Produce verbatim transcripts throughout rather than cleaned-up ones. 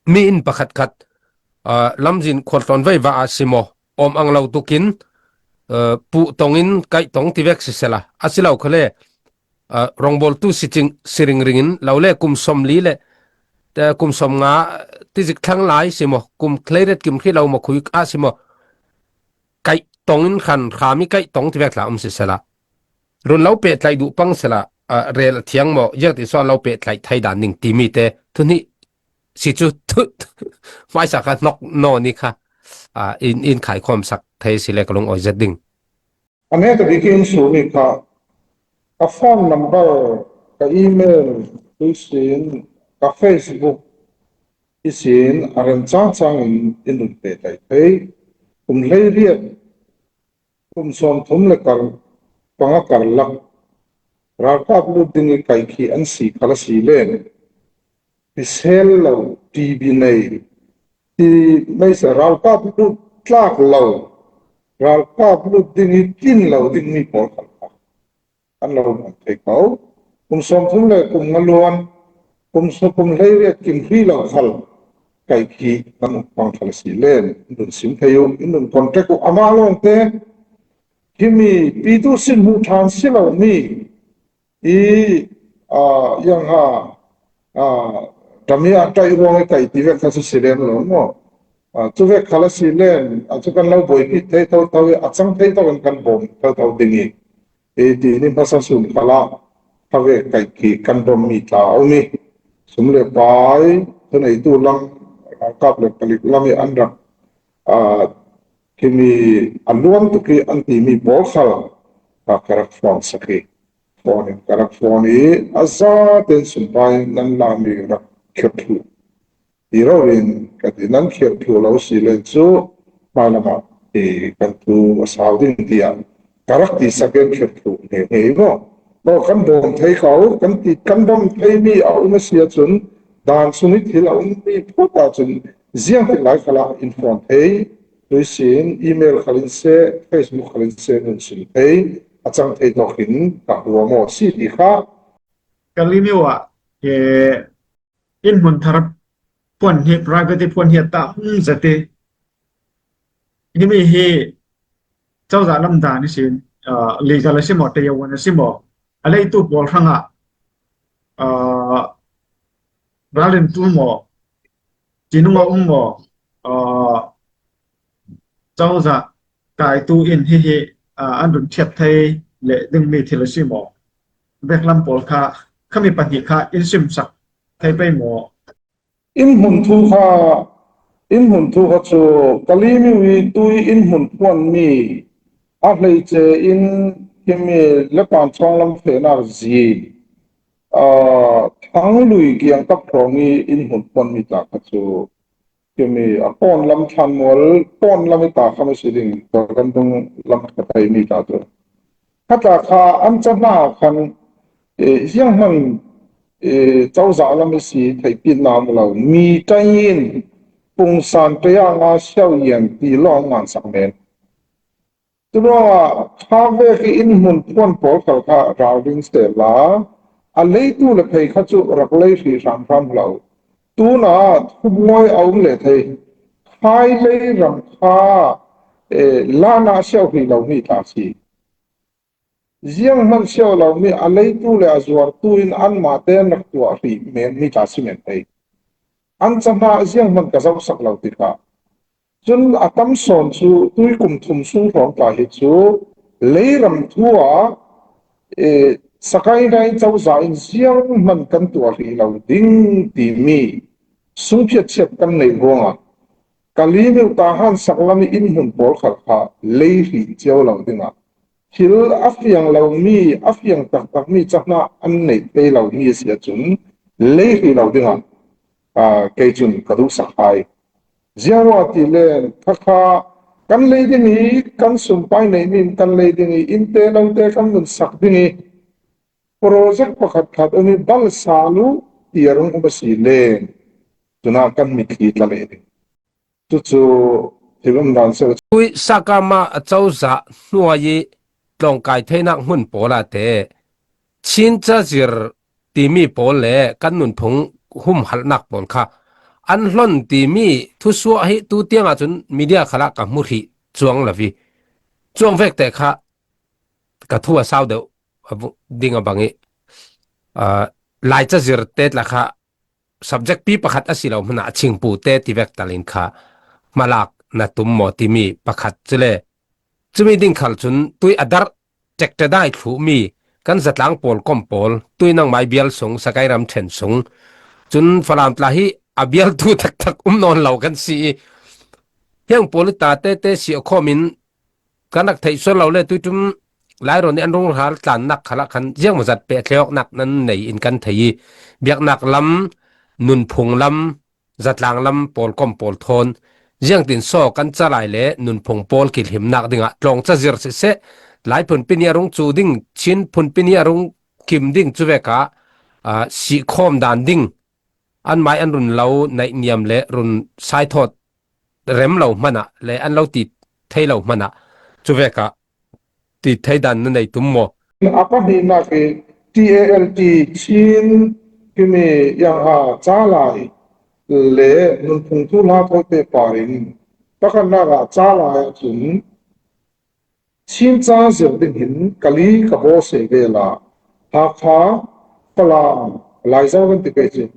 mi in pakhat khat, aa, lamzin khualtlawn vei va a si maw, awm ang lo tukin, aa, puh tawngin kaih tawng ti vek sisela, a si lo khale, aa, rawngbawltu si cing, si ringringin lo le kum sawmli le, aa, kum sawmnga tizik thlang lai si maw, kum hleiriat kim hri lo maw khui a si maw, kaih tawngin khan hram i kaih tawng ti vek tla um sisela, run lo pehtlaih duh pang sela, aa, rel a thiang maw, ziak ti sawn lo pehtlaih thei dan ning ti mi te thu hnih si cu thu hmaisa kha hnok naw ni kha, aa, in, in khaikhawm sak thei si le ka lungawi zet ding. A neta bikin sumi kha, ka phone number, ka email, tuisin, ka Facebook, isin a rem chang changin in run pehtlaih thei. Kum hleiriat, kum sawmthum le kar, panga karlak, ralkap lut ding i kaih khi an si khala si len, pisel lo, T B nei, ti meisa ralkap lut tlak lo, ralkap lut ding i tin lo ding mi pawl khalkha an lo hmuh thei ko. Kum sawmthum le kum nga luan, kum sawm, kum hleiriat kim hri lo khal kaih khi kan um pang khal a si len, in run sim thei uh, in run contact uh, amah lawngte, himi pitu sin hmuh ṭhan si lo mi i, aa, yang ha, aa, dami a ṭaih ruang i kaih ti vek kha cu si len lo maw? Aa, cu vek khal a si len, a cu kan lo buaipih thei thotho i, a cang thei tawkin kan bawm thotho ding i, i ti ni hmasa sun khalah kha ve kaih khi kan bawm mi tla a um i, sum le pai, thuneitu lam, ralkap le palik lam i an rak, aa, himi a luan tuk i an ti mi pawl khal, aa, ka rak phone sak i, phone in ka rak phone i, a zaten sumpai nan la mi rak khirh thluh ti rori in ka ti, nan khirh thluh lo si len cu hmailam ah i kan thu a sau ding tiah ka rak ti sak in khirh thluh nghe nghe i maw? Maw kan bawm thei ko, kan ti, kan bawm thei mi a um a si ahcun dan sung i thil a um mi phawt ahcun ziang ti lai khalah in phone thei, tuisin email khal in seh, Facebook khal in seh, nun sim thei, a cang thei tawkin ka hua maw si ti kha. Ka limio ah, eh, in hmun thar phuan hi, private phuan hi a tam zet i, himi hi cozah lam dan ihsin, ah, legal a si maw, tayawan a si maw, a leitu pawl hrangah, ah, ralrin tul maw, cinung a um maw, aa, cozah kaitu in hihi, aa, an run ṭhiat thei leh dingmi thil a si maw? Veklam pawl kha, khami pahnih kha in simsak thei pei maw? In hmun thu kha, in hmun thu kha cu Kalimi i tui in hmun phuanmi a hleice in himi Lepan thawnglam fehnak zi, aa, Thanglui kiangkap hrawng i in hmun phuanmi tla kha cu, timi a pawn lam thlanmual, pawn lam i ta kha a si ding, kan dung lam ka taimi ta tu. Khata kha an ca hna khan, eh, zianghman, eh, cozah lam i si theihpitnak um lo. Mi ṭai in pungsan ṭai ah nga siau yan ti lawng ngan sak men. Curuangah kha vek i in hmun phuan pawl khal kha rau ding sehla, a leitu le phei kha cu rak lei hrih hram hram lo. Tunah thumngawi a um le thei. Khai lei ram kha, eh, lanah siau hrih lo mi tla si. Zianghman siau lo mi a leitu le a zuartu in anmah te rak tuah hrih men mi tla si men thei. An ca hna zianghman ka zohsak lo ti kha. Cun a tam sawn cu tui kum thum sung hrawng ta hi cu leiram thu ah, eh, Sakainai cozah in zianghman kan tuah hrih lo ding timi sungphiat chiat kan neih ruangah Kalimi Tahan saklam i in hmun pawl khal kha lei hrih cio lo dingah thil a fiang lomi, a fiang taktakmi cahna an neih pei lomi a si ahcun lei hrih lo dingah, aa, kei cun ka duhsak hai. Ziangruah ti le khakha kan lei ding i, kan sumpai neihmi in kan lei ding i, innte lote kan vun sak ding i, project pakhat khat um i, bal sa lu ti a rung um a si le, cunah kan mitthli tla lei ding. Cucu thil um dan si. Tui sakama a cozah hnuai i tlawngkai theinak hmun pawl ah te, Chin Cazir timi pawl le kan nunphung humhalhnak pawl kha an hlon timi thusuah hi tu tiangah cun media khalah ka hmu hrih cuang lo hi. Cuang vekte kha ka thu a sau deuh a bu-, ding a bang ih, aa, Laica zirte tla kha subject pi pakhat a si lo hmanah a chingpute ti vek talin kha hmalak na tum maw timi pakhat cule, cumi ding khal cun tui a darh ṭekṭedai thluhmi kan zatlang pawl kom pawl, tui nangmai bial sung, Sakai ramṭhen sung, cun Falam tla hi a bialtu taktak um nawn lo kan si ih, hiang pawl ih ta tete si a khawm in kan rak theih sual lo le, tuiṭum Lairawn ih an rung hal tlannak khalah khan ziangmaw zat pehtlai awknak nan nei in kan thei ih, biaknak lam, nunphung lam, zatlang lam pawl kom pawl thawn ziangtin saw kan calai le nunphung pawl kilhimnak dingah tlawngca zir siseh, Lai phunpi nih a rung cu ding, Chin phunpi nih a rung kim ding cu vekah, aa, sihkhawm dan ding, anmai an run lo naihniam le run saithawt rem lo hmanah le an lo ti thei lo hmanah cu vekah ti thei dan na nei tum maw? A pahnihnak hi T A L T Chin himi Yang Ha calai le nunphung thuhla thawi pehpar in pakhatnak ah calai ahcun Chin ca zir ding hin Kali, Kabaw, Seivel ah, Hakha, Falam, Laizo kan ti pei cin,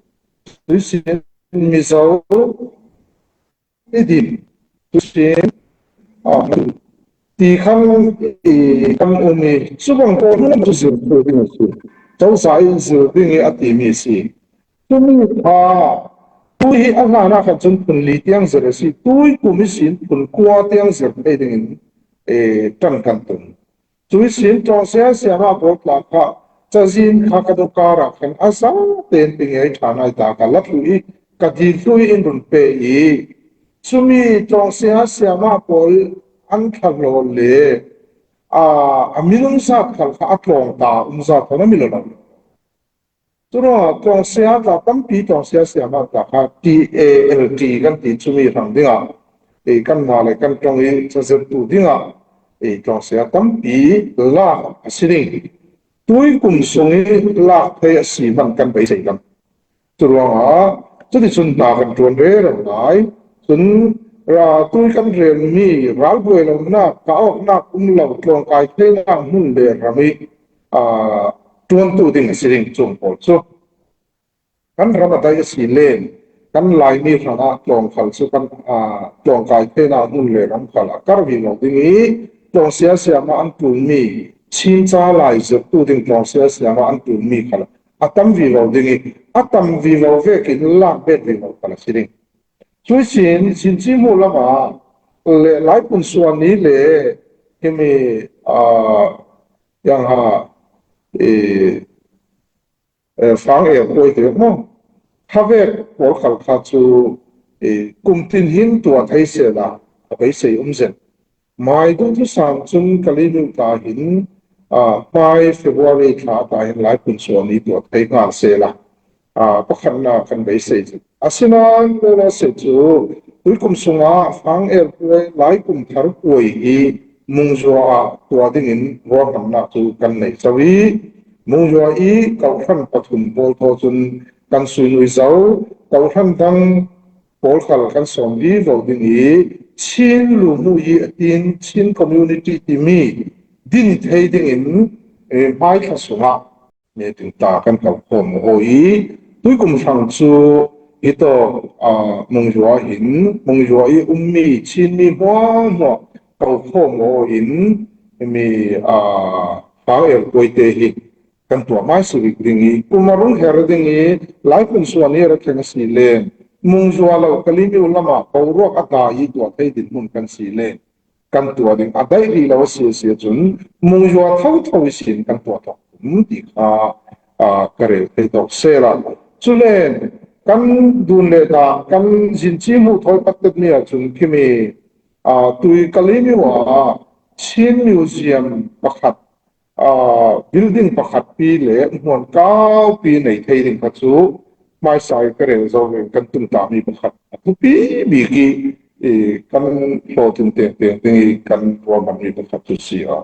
tuisin Mizo, i din, tuisin, ah, ti khan i kan um i, cubang pawl hmanh cu zir thluh ding a si. Cozah in zir ding i a timi a si. Cumi kha, tui hi a hlan ah khan cun phun li tiang zir a si. Tui kum ihsin phun kua tiang zir thei dingin, eh, ṭan kan tum. Cui sin tlawngsia siamah pawl tla kha cazin kha ka dawkar ah khan a za tein ti ngei ṭhan ai ta ka la thluh i ka dil thluh i in run pe i cumi tlawngsia siamah pawl an thlahlaw le, aa, a minung zat khal kha a tlawng ta um zat kha na mi lo lo. Curuangah tlawngsia tla tampi tlawngsia siamah tla kha T A L T kan ti cumi hrang dingah, eh, kanmah le kan ṭong i cazirtu dingah, eh, tlawngsia tampi lak a si ding. Tui kum sung i lak thei a si hman kan beisei lam. Curuangah cuticun hna kan ṭuan rero lai. Cun, aa, tui kan relmi ralbuai lonak, kah awknak um lo tlawngkai theinak hmun le ram i, aa, ṭuantu ding a si ding cun pawl cu. Kan ram a daih a si len, kan Laimi hrangah tlawng khal cu kan, aa, tlawngkai theinak hmun le ram khal a kar vivo ding i, tlawngsia siamah an ṭulmi, Chin ca lai zirtu ding tlawngsia siamah an ṭulmi khal a tam vivo ding i, a tam vivo vekin lak bet vivo khal a si ding. Cui sin, Chin Ci hmuh lamah le Lai Phun Suan ni le himi, aa, Yang Ha, eh, eh, Fang Er Kuai te maw? Khavek pawl khal kha cu, eh, kum tin hin tuah thei sehla a beisei um zen. Mai duh thusam cun Kalaymyo ta hin, ah, mai February thla ta hin Lai Phun Suan ni tuah thei hnga sehla, ah, pakhatnak kan beisei cu. Asinain Lawlaw seh cu tuikum sungah Fang Er Kuai Lai kum thar kuai hi Mungzua ah tuah dingin ruahmannak cu kan nei co i, Mungzua i kawhhran pathum pawl thaw cun kan suinui zo, kawhhran dang pawl khal kan sawm vivo ding i, Chin luhmu i a tin Chin community timi din thei dingin, eh, hmaithla sungah meeting ta kan kal khawm aw i, tuikum hrang cu hitawk, ah, Mungzua hin, Mungzua i ummi Chinmi hmuahhmuah kal khawm aw in, mi, ah, Fang Er Kuai te hi kan tuah hmaisik ding i, kum a rung her ding i, Lai Phun Suan ni a ra thleng a si len, Mungzua lo Kalaymyo lamah boruak a ta i tuah thei dinhmun kan si len, kan tuah ding a daih rih lo a si a si ahcun, Mungzua thotho ihsin kan tuah thawk um ti kha, aa, ka rel thei tawk sehla. Culen kan dun le dan, kan zinci hmuh thawi pattet ni ahcun khimi, aa, tui Kalaymyo ah Chin Museum pakhat, aa, building pakhat pi le hmuan kau pi nei thei ding kha cu hmaisa i ka rel zo le kan tumtahmi pakhat a thupi bik i, i kan hlawhtling tengteng ding i kan ruahmanmi pakhat cu si a.